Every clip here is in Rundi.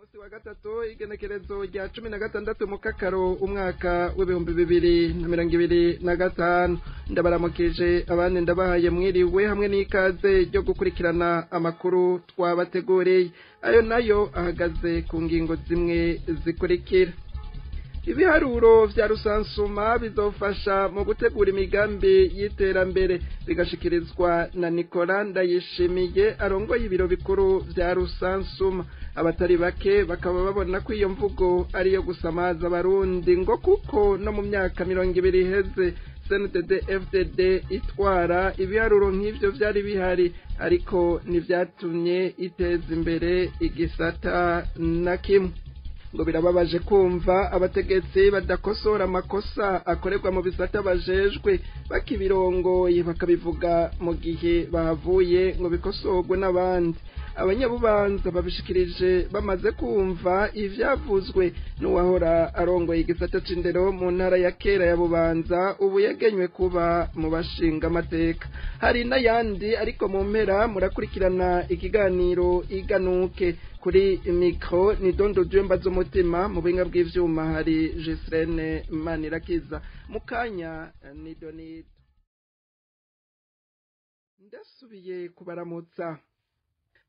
Musi wa gatatu, igenekerezo rya 16 mukakaro, umwaka w'2025. Ndabaramukije abandi, ndabahaye mwiriwe hamwe n'ikaze ryo gukurikirana amakuru twabateguriye. Ayo nayo ahagaze ku ngingo zimwe zikurikira: ibiharuro vya rusansuma bizofasha mu gutegura imigambi y'iterambere, bigashikirizwa na Nicolas Ndayishimiye arongoye ibiro bikuru vya rusansuma. Abatari bake bakaba babona ko iyo mvugo ariyo gusamaza Abarundi, ngo kuko no mu myaka 20 iheze CNDD FDD itwara, ibiharuro nk'ivyo vyari bihari, ariko ntivyatumye iteza imbere igisata na kimwe. Ngo birababaje kumva abategetsi badakosora amakosa akorerwa mu bisata bajejwe bakibirongoye, bakabivuga mu gihe bahavuye ngo bikosorwe n'abandi. Abanyabubanza babishikirije bamaze kumva ivyavuzwe n'uwahora arongoye igisata c'indero mu ntara ya kera ya Bubanza, ubu yagenywe kuba mu bashinga amateka. Hari n'ayandi, ariko mu mpera murakurikirana ikiganiro Iganuke. Kuri micro ni Dondo Jemba z'umutima, mu buhinga bw'ivyuma hari Gislene Manirakiza. Mukanya ni Donito. Ndasubiye kubaramutsa.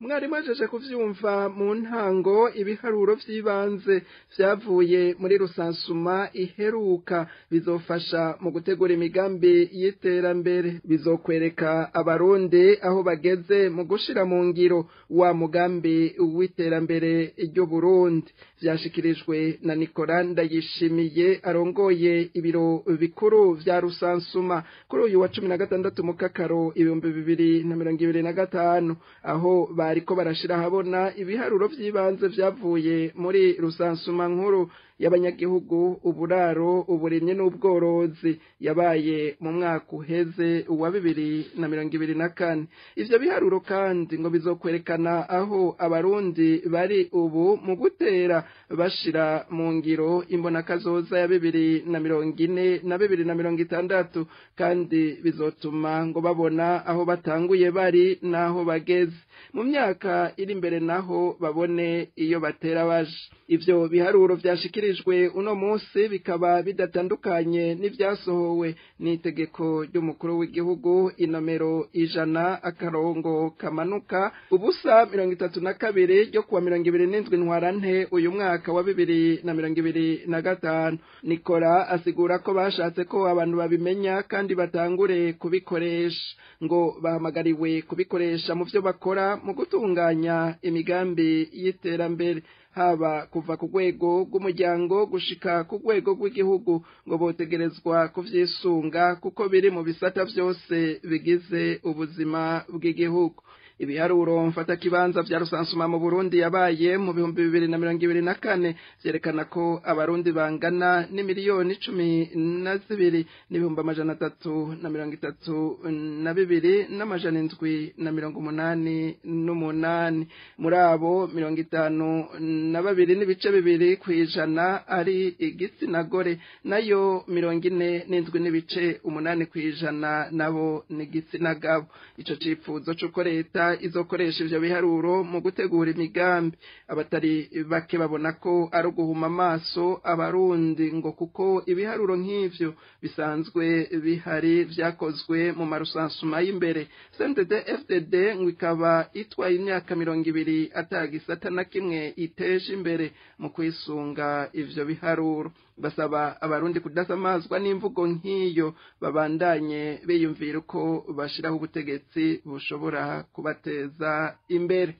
Mwari mwajeje kuvyumva mu ntango, ibiharuro vy'ibanze vyavuye muri rusansuma iheruka bizofasha mu gutegura imigambi y'iterambere, bizokwereka Abarundi aho bageze mu gushira mu ngiro wa mugambi w'iterambere ry'Uburundi. Vyashikirijwe na Nicolas Ndayishimiye arongoye ibiro bikuru vya rusansuma kuri uyu wa 16 mukakaro 2025, aho bariko barashira habona ibiharuro vy'ibanze vyavuye muri rusansuma nkuru y'abanyagihugu, uburaro, uburimyi n'ubworozi yabaye mu mwaka uheze wa 2024. Ivyo biharuro kandi ngo bizokwerekana aho Abarundi bari ubu mu gutera bashira mu ngiro imbonakazoza ya 2040 na 2060, kandi bizotuma ngo babona aho batanguye bari n'aho bageze mu myaka iri imbere, naho babone iyo batera baje. Ivyo biharuro vyashikirijwe uno munsi bikaba bidatandukanye n'ivyasohowe n'itegeko ry'umukuru w'igihugu inomero 100-032 ryo kuwa 27 Ntwarante uyu mwaka wa 2025. Nikora asigura ko bashatse ko abantu babimenya kandi batangure kubikoresha. Ngo bahamagariwe kubikoresha mu vyo bakora mu gutunganya imigambi y'iterambere, haba kuva ku rwego rw'umuryango gushika ku rwego rw'igihugu. Ngo botegerezwa kuvyisunga kuko biri mu bisata vyose bigize ubuzima bw'igihugu. Ibiharuro mfata kibanza vya rusansuma mu Burundi yabaye mu 2024 vyerekana ko Abarundi bangana n'imiliyoni 12 n'ibihumbi 332 n' 788. Muri abo, 52.2% ari igitsina gore, nayo 47.8% nabo ni igitsina gabo. Ico cifuzo c'uko leta izokoresha ivyo biharuro mu gutegura imigambi, abatari bake babona ko ari uguhuma amaso Abarundi, ngo kuko ibiharuro nk'ivyo bisanzwe bihari vyakozwe mu marusansuma y'imbere. CNDD FDD ngo ikaba itwaye imyaka 20 atagisata na kimwe iteje imbere mu kwisunga ivyo biharuro. Basaba Abarundi kudasamazwa n'imvugo nk'iyo, babandanye biyumvira uko bashiraho ubutegetsi bushobora kubateza imbere.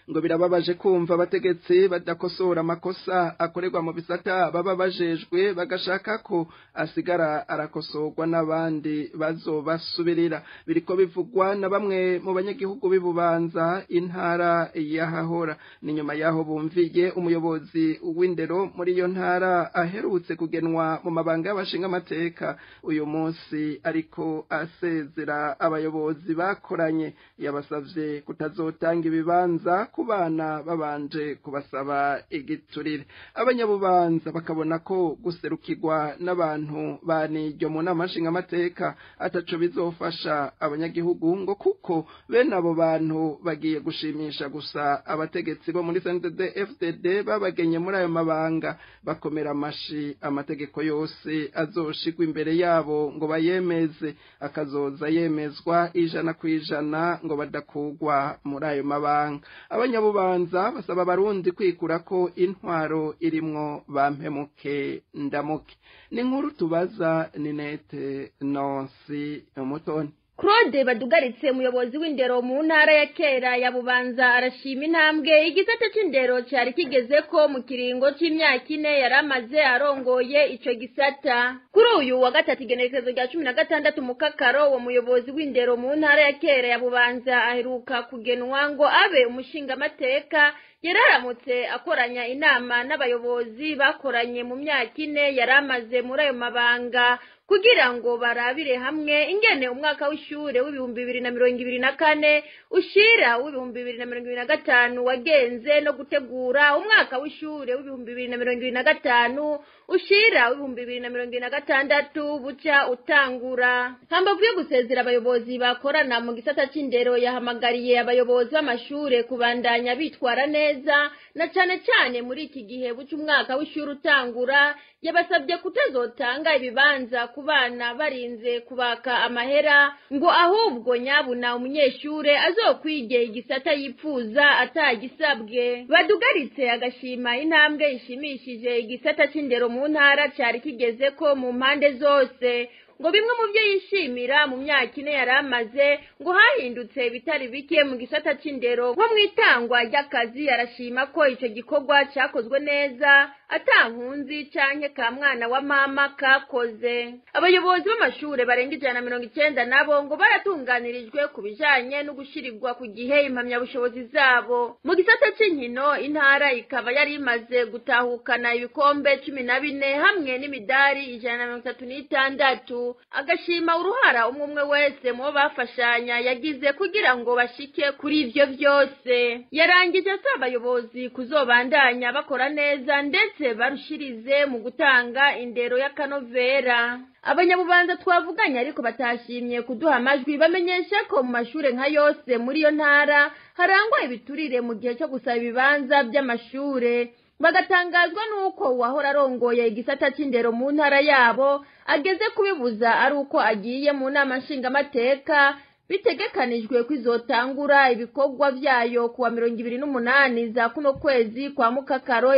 Ngo birababaje kumva abategetsi badakosora amakosa akorerwa mu bisata baba bajejwe, bagashaka ko asigara arakosorwa n'abandi bazobasubirira. Biriko bivugwa na bamwe mu banyagihugu b'ibubanza, intara yahahora. Ni nyuma yaho bumviye umuyobozi w'indero muri iyo ntara aherutse kugenwa mu mabanga y'abashinga amateka uyu munsi ariko asezera abayobozi bakoranye, yabasavye kutazotanga ibibanza ku bana babanje kubasaba igiturire. Abanyabubanza bakabona ko guserukirwa n'abantu baniryo mu nama nshingamateka ataco bizofasha abanyagihugu, ngo kuko bene abo bantu bagiye gushimisha gusa abategetsi bo muri CNDD-FDD babagenye muri ayo mabanga, bakomera amashi amategeko yose azoshigwa imbere yabo ngo bayemeze, akazoza yemezwa 100% ngo badakugwa muri ayo mabanga. Abanyabubanza basaba abarundi kwikura ko intwaro irimwo bampemuke ndamuke. Ni nkuru tubaza Ninete Nonsi Mutoni. Claude Badugaritse, umuyobozi w'indero mu ntara ya Kera ya Bubanza, arashima intambwe igisata c'indero cari kigezeko mu kiringo c'imyaka 4 yaramaze arongoye ico gisata. Kuri uyu wa gatatu igenekerezo rya 16 Mukakaro, uwo muyobozi w'indero mu ntara ya Kera ya Bubanza aheruka kugenwa ngo abe umushingamateka, yararamutse akoranya inama n'abayobozi bakoranye mu myaka 4 yaramaze muri ayo mabanga, kugira ngo barabire hamwe ingene umwaka w'ishure w'2024 ushira w'2025 wagenze, no gutegura umwaka w'ishure w'2025 ushira w'2026 buca utangura. Hambavu yo gusezera abayobozi bakorana mu gisata c'indero, yahamagariye abayobozi b'amashure kubandanya bitwara neza, na cane cane muri iki gihe buca umwaka w'ishure utangura. Yabasabye kutazotanga ibibanza ku bana barinze kubaka amahera, ngo ahubwo nyabuna umunyeshure azokwige igisata yipfuza atagisabwe. Badugaritse agashima intambwe ishimishije igisata c'indero mu ntara cari kigezeko mu mpande zose, ngo bimwe mu byo yishimira mu myaka 4 yaramaze, ngo hahindutse ibitari bike mu gisata c'indero nko mwitangwa ry'akazi. Arashima ko ico gikorwa cakozwe neza atankunzi canke ka mwana wa mama kakoze. Abayobozi b'amashure barenga 190 nabo ngo baratunganirijwe ku bijanye no gushirirwa ku gihe impamyabushobozi zabo. Mu gisata c'inkino, intara ikaba yari imaze gutahukana ibikombe 14 hamwe n'imidari 136. Agashima uruhara umwe wese mu bafashanya yagize kugira ngo bashike kuri ivyo vyose. Yarangije asaba abayobozi kuzobandanya bakora neza ndetse barushirize mu gutanga indero y'akanovera. Abanyabubanza twavuganye ariko batashimye kuduha amajwi bamenyesha ko mu mashure nka yose muri iyo ntara harangwa ibiturire mu gihe cyo gusaba ibibanza by'amashure, bagatangazwa nuko uwahora arongoye igisata c'indero mu ntara yabo ageze kubibuza ari uko agiye mu nama nshingamateka bitegekanijwe kwizotangura ibikorwa vyayo kuwa 28 za kuno kwezi kwa Mukakaro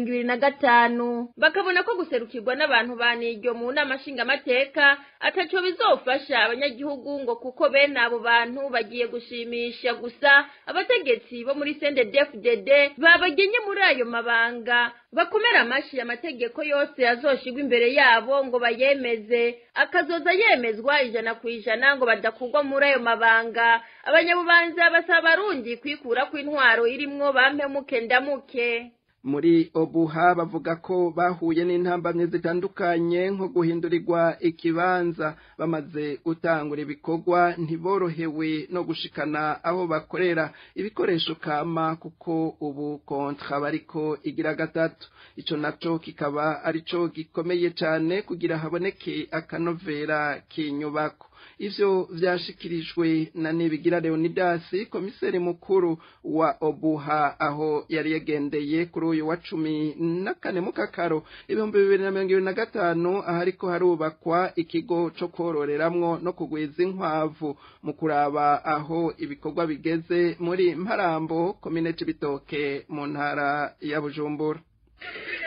2025. Bakabona ko guserukirwa n'abantu baniryo mu nama nshingamateka ataco bizofasha abanyagihugu, ngo kuko bene abo bantu bagiye gushimisha gusa abategetsi bo muri CNDD-FDD babagenye muri ayo mabanga, bakomera amashi amategeko yose azoshigwa imbere yabo ngo bayemeze, akazoza yemezwa 100% ngo badakugwa muri ayo mabanga. Abanyabubanza basaba abarundi kwikura kw'intwaro irimwo bampemuke ndamuke. Muri Obuha bavuga ko bahuye n'intambamye zitandukanye nko guhindurirwa ikibanza bamaze gutangura ibikorwa, ntiborohewe no gushikana aho bakorera ibikoresho kama, kuko ubu kontra bariko igira gatatu. Ico naco kikaba arico gikomeye cane kugira haboneke akanovera k'inyubako. Ivyo vyashikirijwe na Nibigira Leonidas, komiseri mukuru wa Obuha, aho yari yagendeye kuri uyu wa 14 Mukakaro 2025, ahariko harubakwa ikigo co kororeramwo no kugwiza inkwavu, mu kuraba aho ibikorwa bigeze muri Mparambo, komine Cibitoke, mu ntara ya Bujumbura.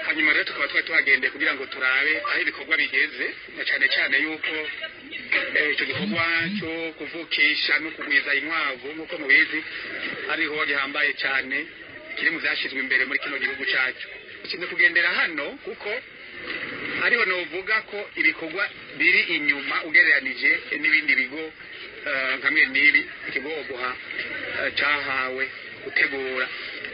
Hanyuma rero tukaba twari tuhagendeye kugira ngo turabe aho ibikorwa bigeze, na cyane cyane yuko icyo gikorwa cyo kuvukisha no kugwiza inkwavu, nk'uko mubizi, ariho gihambaye cyane, kiri mu byashyizwe imbere muri kino gihugu cyacu. Kimwe kugendera hano kuko ariho novuga ko ibikorwa biri inyuma ugereranije n'ibindi bigo nka mwe n'ibi ikigo Obuha cyahawe gutegura.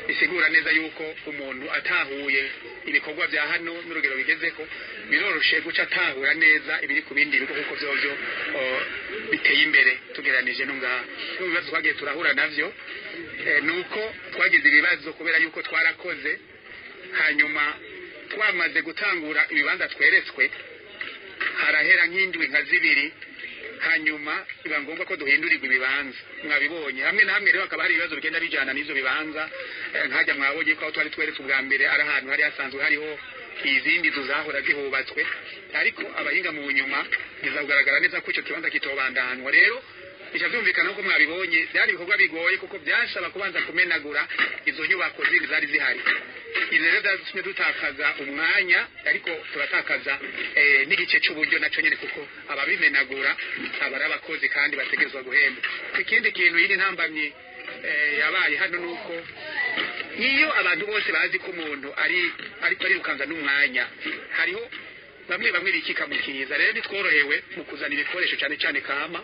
Bisigura neza yuko umuntu atahuye ibikorwa bya hano n'urugero bigezeko, biroroshe guca atahura neza ibiri ku bindi bigo, kuko vyovyo biteye imbere tugereranije no ngaha. Ibibazo twagiye turahura navyo nuko twagize ibibazo kubera yuko twarakoze, hanyuma twamaze gutangura ibibanza tweretswe harahera nk'indwi nka zibiri, hanyuma biba ngombwa ko duhindurirwa ibibanza. Mwabibonye hamwe na hamwe rero hakaba hari ibibazo bigenda bijana n'ivyo bibanza. Nkajya mwabonye ko aho twari tweretse ubwa mbere ari ahantu hari hasanzwe hariho izindi nzu zahora zihubatswe, ariko abahinga mu nyuma bizagaragara neza ko ico kibanza kitobandanwa. Rero bica vyumvikana ko mwabibonye byari ibikorwa bigoye, kuko byasaba kubanza kumenagura izo nyubako zindi zari zihari. Ibi rero byatumye dutakaza umwanya, ariko turatakaza n'igice c'uburyo naco nyene, kuko ababimenagura aba ari abakozi kandi bategerezwa guhemba. Ikindi kintu, yindi ntambamyi yabaye hano, nuko iyo abantu bose bazi ko umuntu ari ariko arirukanga n'umwanya, hariho bamwe bamwe bikika mu kiza. Rero ntitworohewe mu kuzana ibikoresho, cyane cyane kama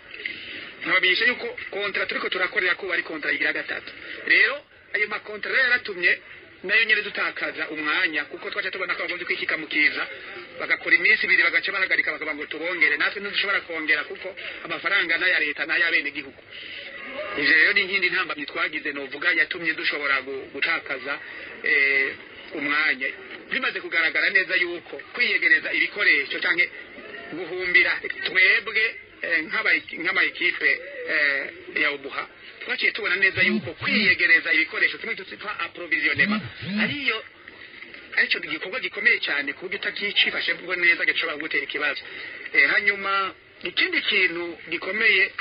nkabamenyesha yuko contrat turiko turakorera ko ari contrat igira gatatu. Rero ayo makontra rero yaratumye nayo nyene dutakaza umwanya, kuko twaca tubona ko bagomba kwikika mu kiza, bagakora iminsi ibiri bagaca bahagarika, bakavuga ngo tubongere. Natwe ntidushobora kongera kuko amafaranga n'aya leta n'ay'abenegihugu. Ivyo rero ni nkindi ntambamyi twagize, novuga yatumye dushobora gutakaza umwanya. Bimaze kugaragara neza yuko kwiyegereza ibikoresho canke guhumbira, twebwe nk'ama équipe ya OBUHA twaciye tubona neza yuko kwiyegereza ibikoresho, kimwe twitwa approvisionnement, ariyo aricyo gikorwa gikomeye cyane, ku buryo utakicifashe neza gishobora kugutera ikibazo. Hanyuma ikindi kintu gikomeye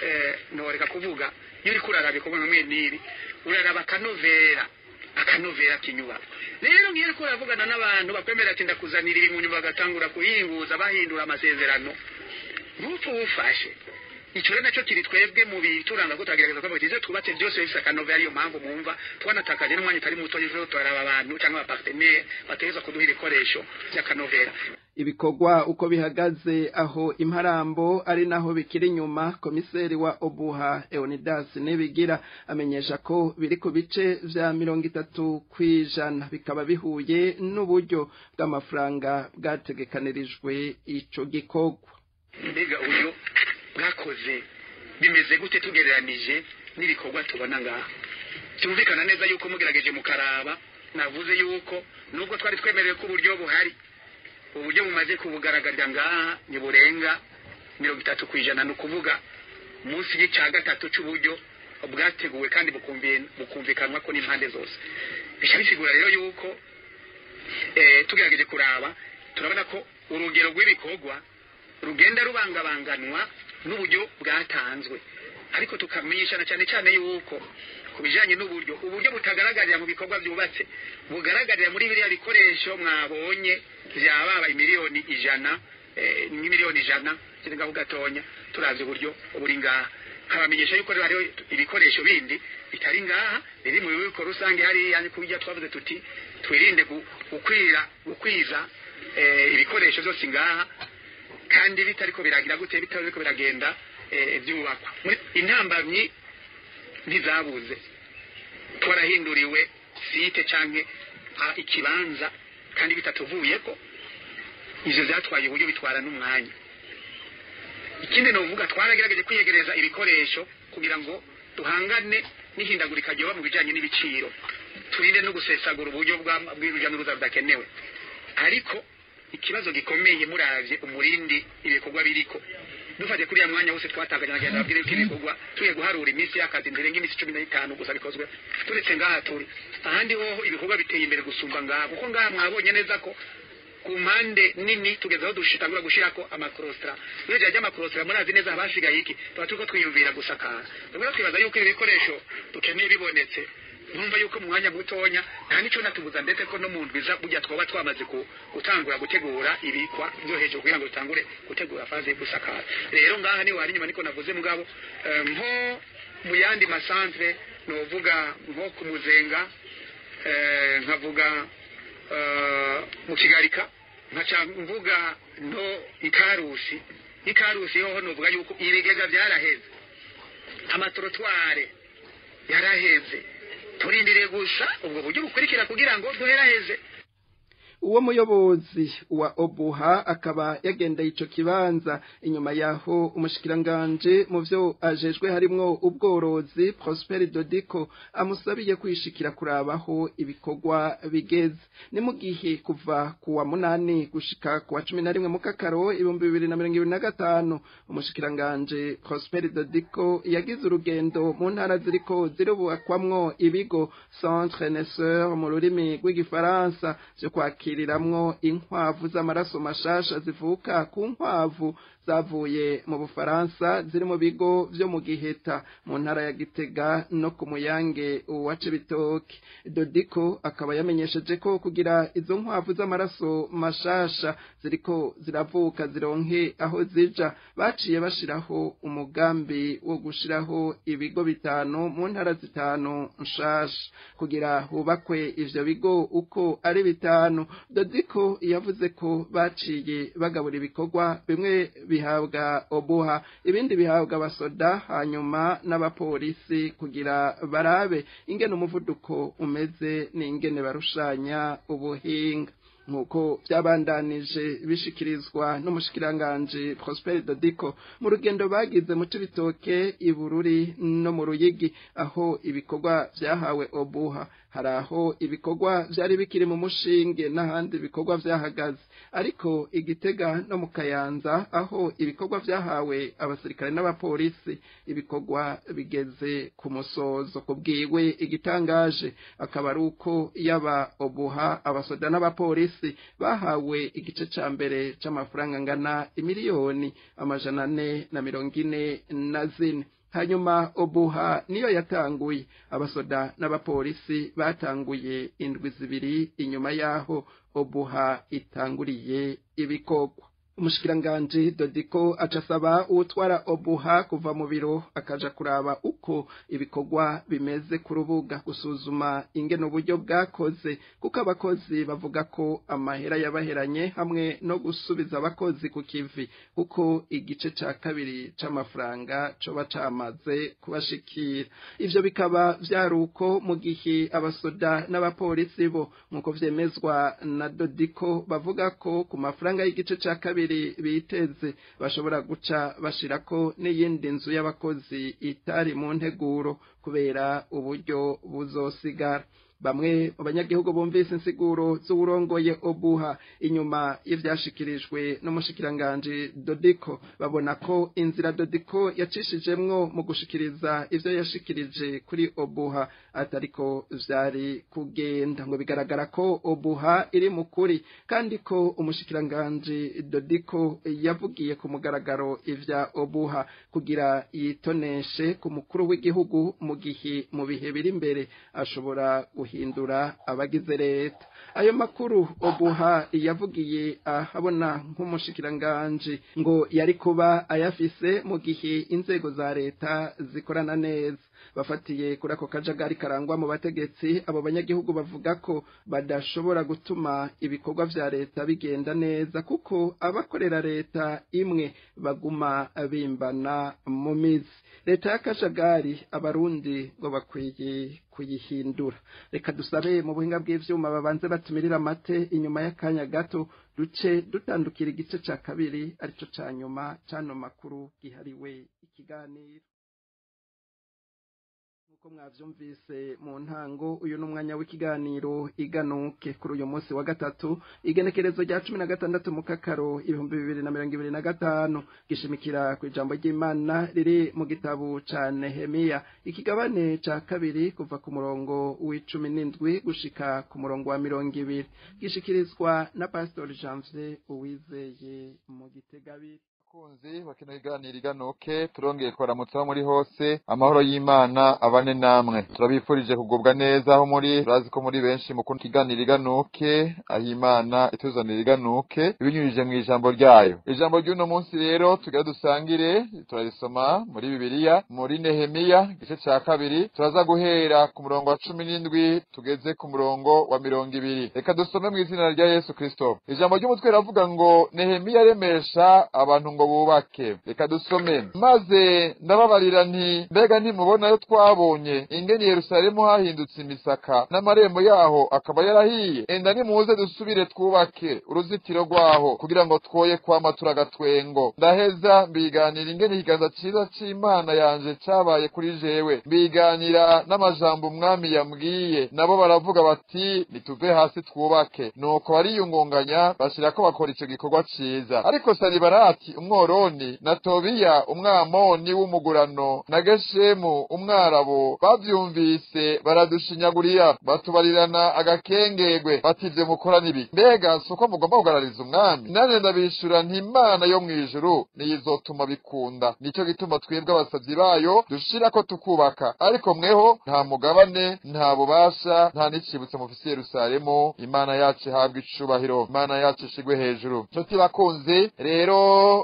ntoreka kuvuga, iyo uriko uraraba ibikorwa nka n'ibi, uraraba akanovera k'inyubako. Rero nk'iyo uriko uravugana n'abantu bakwemera ati ndakuzanira ibi, mu nyuma bagatangura kuhinguza bahindura amasezerano, ntupfe uwufashe. Ico rero nacyo kiri twebwe mu bituranga ko turagerageza kuvuga ivyo twubatse byose bifise akanovera. Ariyo mpamvu mwumva twanatakaje n'umwanya utari muto ivyo turaraba abantu cyangwa aba partenaires bategerezwa kuduha ibikoresho vy'akanovera. Ibikorwa uko bihagaze aho imparambo ari naho bikiri inyuma, komiseri wa OBUHA Eonidas Nibigira amenyesha ko biri ku bice vya 30%, bikaba bihuye n'uburyo bw'amafaranga bwategekanirijwe ico gikorwa. Mbega uburyo bwakoze bimeze gute tugereranije n'ibikorwa tubona ngaha? Byumvikana neza yuko mugerageje mukaraba, navuze yuko nubwo twari twemerewe ko uburyo buhari, uburyo bumaze kubugaragarira ngaha ntiburenga 30%, ni ukuvuga munsi y'ica gatatu c'uburyo bwateguwe kandi bukumvikanwa ko n'impande zose. Bica bisigura rero yuko tugerageje kuraba, turabona ko urugero rw'ibikorwa rugenda rubangabanganwa n'uburyo bwatanzwe, ariko tukamenyesha na cyane cyane yuko ku bijanye n'uburyo, uburyo butagaragarira mu bikorwa byubatse, bugaragarira muri biriya bikoresho mwabonye byababa imiliyoni 100, nk'imiliyoni 100 zirengaho gatonya. Turavye uburyo buri ngaha, nkabamenyesha yuko rero hariho ibikoresho bindi bitari ngaha biri mu bubiko rusange hariya kurya twavuze tuti twirinde gukwira gukwiza ibikoresho byose ngaha kandi bitariko biragira gute, bitariko biragenda byubakwa. Intambamyi ntizabuze. Twarahinduriwe site canke ikibanza kandi bitatuvuyeko. Ivyo vyatwaye uburyo, bitwara n'umwanya. Ikindi novuga, twaragerageje kwiyegereza ibikoresho kugira ngo duhangane n'ihindagurika ryoba mu bijanye n'ibiciro, turinde no gusesagura uburyo bw'uruja n'uruza budakenewe. Ariko ikibazo gikomeye, muravye umurindi ibikorwa biriko, dufate kuri ya mwanya wose twatakaje, nagenda babwire ko ibikorwa tuye guharura iminsi y'akazi ntirenga iminsi 15 gusa bikozwe. Turetse ngaha turi, ahandi hoho ibikorwa biteye imbere gusumba ngaha, kuko ngaha mwabonye neza ko ku mpande nini tugeze aho dushitangura gushirako ama claustra. Muri rya ama claustra murazi neza habasigaye iki, tuba turiko twiyumvira gusakara. Rero twibaza yuko ibi bikoresho dukeneye bibonetse, numva yuko mu mwanya mutonya nta nico natubuza, ndetse ko no mu ndwi iza burya twaba twamaze gutangura gutegura ibikwa byo hejuru kugira ngo dutangure gutegura phase yo gusakara. Rero ngaha ni wari inyuma niko navuze, mugabo nko mu yandi ma centres, novuga nko ku Muzenga, nkavuga mu Kigarika, nkaca mvuga no Ikarusi. Ikarusi hoho novuga yuko ibigega byaraheze, ama trottoirs yaraheze. Turindiriye gusa ubwo buryo bukurikira kugira ngo duheraheze. Uwo muyobozi wa Obuha akaba yagendeye ico kibanza inyuma yaho umushikiranganje mu vyo ajejwe harimwo ubworozi Prosper Dodiko amusabiye kwishikira kurabaho ibikorwa bigeze. Ni mu gihe kuva kuwa 8 gushika kuwa 11 mu Kakaro 2025 umushikiranganje Prosper Dodiko yagize urugendo mu ntara ziriko zirubakwamwo ibigo Centre Naisseur mu rurimi rw'igifaransa vyo kwakira riramwo inkwavu z'amaraso mashasha zivuka ku nkwavu zavuye mu Bufaransa ziri mu bigo vyo mu Giheta mu ntara ya Gitega no ku Muyange wa Cibitoke. Dodiko akaba yamenyesheje ko kugira izo nkwavu z'amaraso mashasha ziriko ziravuka zironke aho zija, baciye bashiraho umugambi wo gushiraho ibigo 5 mu ntara 5 nshasha kugira hubakwe ivyo bigo uko ari 5. Dodiko yavuze ko baciye bagabura ibikorwa bimwe bihabwa Obuha, ibindi bihabwa abasoda, hanyuma n'abapolisi kugira barabe ingene umuvuduko umeze n'ingene barushanya ubuhinga. Nkuko byabandanije bishikirizwa n'umushikiranganje Prosper Dodiko mu rugendo bagize mu Cibitoke, Ibururi no mu Ruyigi aho ibikorwa vyahawe Obuha, hari aho ibikorwa vyari bikiri mu mushinge n'ahandi ibikorwa vyahagaze, ariko Igitega no mu Kayanza aho ibikorwa vyahawe abasirikare n'abapolisi ibikorwa bigeze ku musozo. Kubwiwe igitangaje akaba ari uko yaba Obuha, abasoda n'abapolisi bahawe igice ca mbere c'amafaranga angana imiliyoni 444. Hanyuma Obuha niyo yatanguye, abasoda n'abapolisi batanguye indwi 2 inyuma yaho Obuha itanguriye ibikorwa. Umushikiranganje Dodiko acasaba uwutwara Obuha kuva mu biro akaja kuraba uko ibikorwa bimeze ku rubuga, gusuzuma ingene uburyo bwakoze, kuko abakozi bavuga ko amahera yabaheranye, hamwe no gusubiza abakozi ku kivi kuko igice ca kabiri c'amafaranga coba camaze kubashikira. Ivyo bikaba vyaruko mu gihe abasoda n'abapolisi bo nkuko vyemezwa na Dodiko bavuga ko ku mafaranga y'igice ca kabiri biteze bashobora guca bashirako n'iyindi nzu y'abakozi itari mu nteguro kubera uburyo buzosigara. Bamwe mu banyagihugu bumvise insiguro z'uwurongoye Obuha inyuma y'ivyashikirijwe n'umushikiranganje Dodiko babona ko inzira Dodiko yacishijemwo mu gushikiriza ivyo yashikirije kuri Obuha atariko vyari kugenda, ngo bigaragara ko Obuha iri mu kuri kandi ko umushikiranganje Dodiko yavugiye ku mugaragaro ivya Obuha kugira yitoneshe ku mukuru w'igihugu mu gihe mu bihe biri imbere ashobora guhindura abagize leta. Ayo makuru Obuha yavugiye ahabona nk'umushikiranganje ngo yari kuba ayafise mu gihe inzego za leta zikorana neza. Bafatiye kuri ako kajagari karangwa mu bategetsi, abo banyagihugu bavuga ko badashobora gutuma ibikorwa vya leta bigenda neza kuko abakorera leta imwe baguma bimbana mu mizi. Leta y'akajagari abarundi ngo bakwiye kuyihindura. Reka dusabe mu buhinga bw'ivyuma babanze batumirira amate inyuma y'akanya gato duce dutandukira igice ca kabiri arico ca nyuma c'ano makuru gihariwe ikiganiro. Nkuko mwavyumvise mu ntango, uyu n'umwanya w'ikiganiro Iganuke kuri uyu munsi wa gatatu igenekerezo rya 16 mu Kakaro 2025, gishimikira ku ijambo ry'Imana riri mu gitabo ca Nehemiya ikigabane ca kabiri kuva ku murongo w'17 gushika ku murongo wa 20, gishikirizwa na Pastor Janvier Uwizeye mu Gitegabiri. Kunzi bakino iganira Iganuke, turongeye kubaramutsa muri hose, amahoro y'Imana abane namwe. Turabifurije kugubwa neza aho muri, turazi ko muri benshi mukunda ikiganiro Iganuke, aho Imana ituzanira Iganuke ibinyujije mu ijambo ryayo. Ijambo ry'uno munsi rero tugira dusangire, turarisoma muri Bibiliya muri Nehemiya igice ca kabiri, turaza guhera ku murongo wa 17 tugeze ku murongo wa 20. Reka dusome mu izina rya Yesu Kristo. Ijambo ry'umutwe riravuga ngo Nehemiya aremesha abantu ngo bubake. Reka dusome. Maze ndababarira nti mbega ntimubona yo twabonye ingene Yerusalemu hahindutse imisaka n'amarembo yaho akaba yarahiye? Enda nimuze dusubire twubake uruzitiro rwaho kugira ngo twoye kwama turagatwengo. Ndaheza mbiganira ingene ikiganza ciza c'Imana yanje cabaye kuri jewe, mbiganira n'amajambo umwami yambwiye. Nabo baravuga bati nituve hasi twubake. Nuko bariyungunganya bashirako bakora ico gikorwa ciza. Ariko Sanibalati umworoni na Tobiya umwamoni w'umugurano na Geshemu umwarabo bavyumvise baradushinyagurira, batubarirana agakengegwe bati ivyo mukora nibi, mbega suko mugomba kugarariza umwami? Nanje ndabishura nti Imana yo mw'ijuru niyo izotuma bikunda, nico gituma twebwe abasavyi bayo dushirako tukubaka, ariko mweho nta mugabane, nta bubasha, nta n'icibutso mufise Yerusalemu. Imana yacu ihabwe icubahiro, Imana yacu ishigwe hejuru. Nshuti bakunzi, rero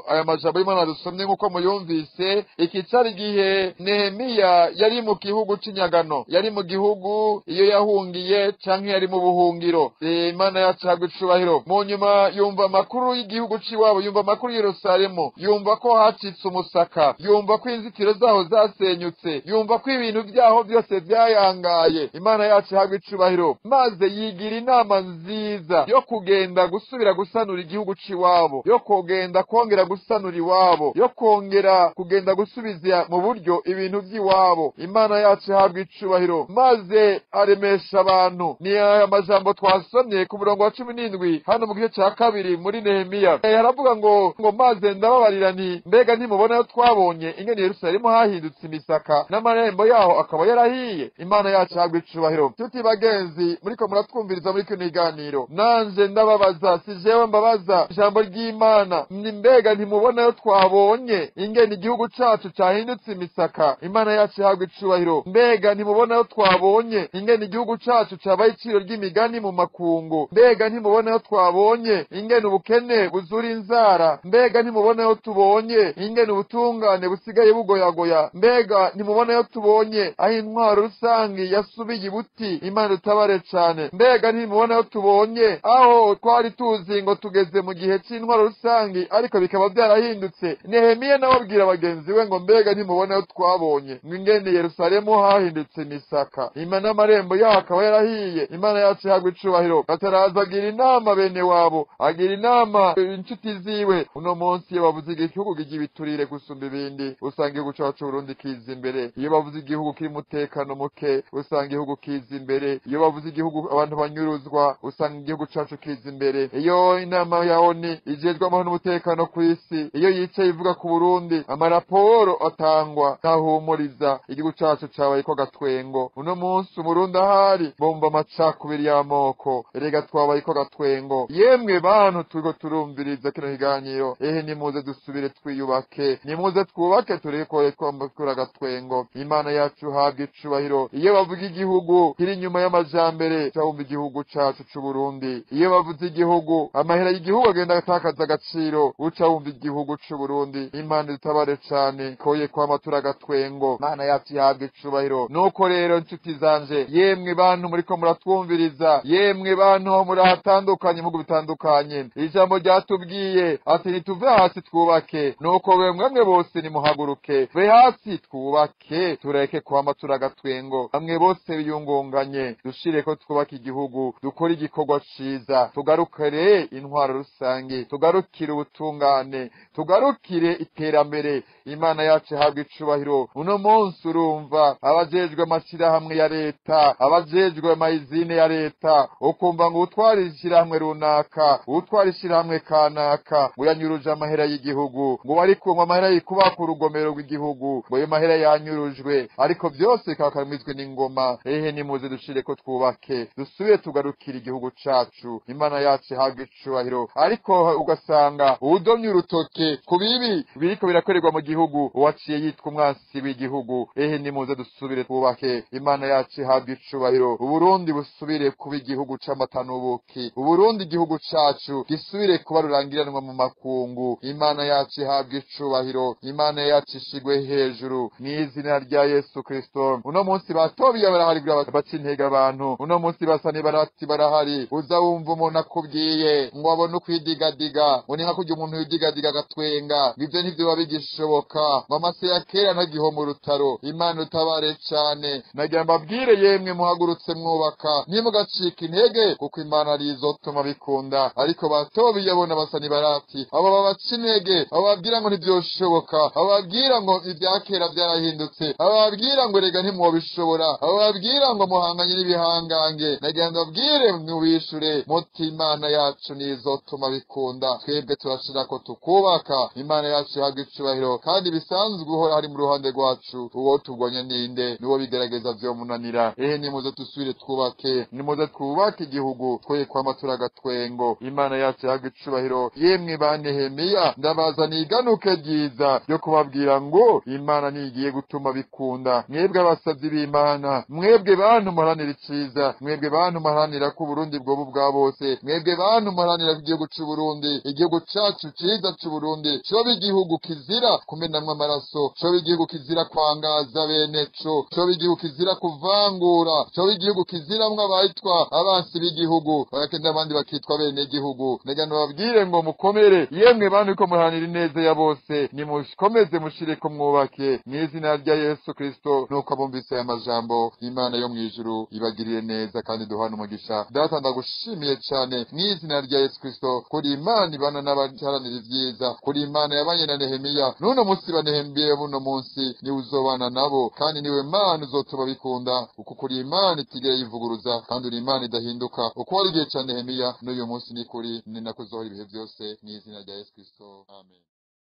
aya majambo y'Imana dusomye nk'uko muyumvise, iki cari igihe Nehemiya yari mu gihugu c'inyagano, yari mu gihugu iyo yahungiye canke yari mu buhungiro. Imana yacu ihabwe icubahiro. Mu nyuma yumva amakuru y'igihugu c'iwabo, yumva amakuru y'Yerusalemu, yumva ko hacitse umusaka, yumva ko inzitiro zaho zasenyutse, yumva ko ibintu vyaho byose vyayangaye. Imana yacu ihabwe icubahiro. Maze yigira inama nziza yo kugenda gusubira gusanura igihugu c'iwabo, yo kugenda kongera gusanura iwabo, yo kongera kugenda gusubiza mu buryo ibintu vy'iwabo. Imana yacu ihabwe icubahiro. Maze aremesha abantu. Ni aya majambo twasomye ku murongo wa 17 hano mu gice ca 2 muri Nehemiya. Haravuga ngo maze ndababarira nti mbega ntimubona yo twabonye ingene Yerusalemu hahindutse imisaka n'amarembo yaho akaba yarahiye? Imana yacu ihabwe icubahiro. Tuti bagenzi muriko muratwumviriza muri kino kiganiro, nanje ndababaza, si jewe mbabaza, ijambo ry'Imana ni mbega ntimubona yo twabonye ingene igihugu cacu cahindutse imisaka? Imana yacu ihabwe icubahiro. Mbega ntimubona yo twabonye ingene igihugu cacu cabaye iciro ry'imigani mu makungu? Mbega ntimubona yo twabonye ingene ubukene buzura inzara? Mbega ntimubona yo tubonye ingene ubutungane busigaye bugoyagoya? Mbega ntimubona yo tubonye aho intwaro rusangi yasubiye ibuti? Imana utabare cane. Mbega ntimubona yo tubonye aho twari tuzi ngo tugeze mu gihe c'intwaro rusangi ariko bikaba byarahindutse? Nehemiya nawe abwira bagenzi we ngo mbega ntimubona yo twabonye ingene Yerusalemu hahindutse imisaka, Imana amarembo yaho akaba yarahiye? Imana yacu ihabwe icubahiro. Bataraza agira inama bene wabo, agira inama inshuti ziwe. Uno munsi iyo bavuze igihugu kigira gusumba ibindi, usanga igihugu cacu Burundi kiza imbere. Iyo bavuze igihugu kiri umutekano muke, usanga igihugu kiza imbere. Iyo bavuze igihugu abantu banyuruzwa, usanga igihugu cacu kiza imbere. Iyo inama ya ONU ijejwe amahoro n'umutekano kw'isi, iyo yicaye ivuga ku Burundi, amaraporo atangwa ntahumuriza. Igihugu cacu cabaye ko gatwengo. Uno munsi Umurundi ahari bomba amacakubiri y'amoko, erega twabaye ko gatwengo. Yemwe bantu turiko turumviriza kino kiganiro, ehe nimuze dusubire twiyubake, nimuze twubake tureke kwambakura gatwengo. Imana yacu habwe icubahiro. Iyo bavuga igihugu kiri inyuma y'amajambere, cawumva igihugu cacu c'Uburundi. Iyo bavuze igihugu amahera y'igihugu agenda atakaza agaciro, uca wumva igihugu c'Uburundi. Imana itabare cane koye kwama turagatwengo. Imana yacu ihabwe icubahiro. Nuko rero nshuti zanje, yemwe bantu muriko muratwumviriza, yemwe bantu muri ahatandukanye mu bitandukanye, ijambo ryatubwiye ati nituve hasi twubake. Nuko mwemwe bose nimuhaguruke ve hasi twubake, tureke kwama turagatwengo. Bamwe bose biyungunganye, dushire ko twubaka igihugu, dukore igikorwa ciza, tugarukire intwaro rusange, tugarukire ubutungane, tugarukire iterambere. Imana yacu ihabwe icubahiro. Uno munsi urumva abajejwe amashirahamwe ya leta, abajejwe amayizine ya leta, ukumva ngo utwara ishirahamwe runaka, utwara ishirahamwe kanaka, ngo yanyuruje amahera y'igihugu, ngo wari kunywa amahera yikubaka urugomero rw'igihugu, ngo ayo mahera yanyurujwe, ariko byose bikakamizwe n'ingoma. Ehe nimuze dushire ko twubake, dusubire tugarukire igihugu cacu. Imana yacu ihabwe icubahiro. Ariko ugasanga uwudomye urutoke ku bibi biriko birakorerwa mu gihugu, uwaciye yitwa umwansi w'igihugu. Ehe nimuze dusubire twubake. Imana yacu ihabwe icubahiro. Uburundi busubire kuba igihugu c'amata n'ubuki. Uburundi igihugu cacu gisubire kuba rurangiranwa mu makungu. Imana yacu ihabwe icubahiro. Imana yacu ishigwe hejuru mw'izina rya Yesu Kristo. Uno munsi batobiye barahari baca intege abantu. Uno munsi Sanibalati barahari. Uza wumva umuntu akubwiye ngo abone ukwidigadiga, ngo ni nka kurya umuntu yidigadiga Bagasigasiga agatwenga, ivyo ntivyoba bigishoboka. Amase ya kera ntagihoma urutaro. Imana utabare cane. Nagira mbabwire yemwe muhagurutse mwubaka, ntimugacike intege kuko Imana ari izotuma bikunda. Ariko batobiyabona basa nibarati, abo babaca intege, abo babwira ngo ntivyoshoboka, abo babwira ngo ibya kera vyarahindutse, abo babwira ngo rega ntimwobishobora, abo babwira ngo muhanganye n'ibihangange. Nagira mbabwire mubishure muti Imana yacu nizotuma bikunda. Twebwe turashirako tukubaka. Imana yacu ihabwa icubahiro kandi bisanzwe uhora hari mu ruhande rwacu. Uwo turwanya ninde? Niwo bigerageza vyomunanira. Ehe, nimuze dusubire twubake, nimuze twubake igihugu, twoye kwama turagatwengo. Imana yacu ihabwa icubahiro. Yemwe ba Nehemiya, ndabazaniye iganuke ryiza ryo kubabwira ngo Imana nigiye gutuma bikunda. Mwebwe abasavyi b'Imana, mwebwe bantu muharanira iciza, mwebwe bantu muharanira ko Uburundi bwoba ubwa bose, mwebwe bantu muharanira ko igihugu c'Uburundi, igihugu cacu ciza c'Uburundi, coba igihugu kizira kumenamwo amaraso, coba igihugu kizira kwangaza bene co, coba igihugu kizira kuvangura, coba igihugu kiziramwo abayitwa abansi b'igihugu bagakenda abandi bakitwa bene igihugu. Nagira nababwire ngo mukomere, yemwe bantu ko muharanira ineza ya bose, nimukomeze mushireko mwubake mw'izina rya Yesu Kristo. Nuko abumvise aya majambo, Imana yo mw'ijuru ibagirire neza kandi duhane umugisha. Data, ndagushimiye cane mw'izina rya Yesu Kristo, kuri Imana ibana n'abaharanira ivyiza, kuri Imana yabanye na Nehemiya n'uno munsi ba Nehemiya buno munsi niwe uzobana nabo, kandi niwe Mana uzotuma bikunda, uko kuri Imana itigera yivuguruza, kandi uri Imana idahinduka. Uko wari igihe ca Nehemiya n'uyu munsi ni kuri, ni nako uzohora ibihe vyose, mw'izina rya Yesu Kristo, amen.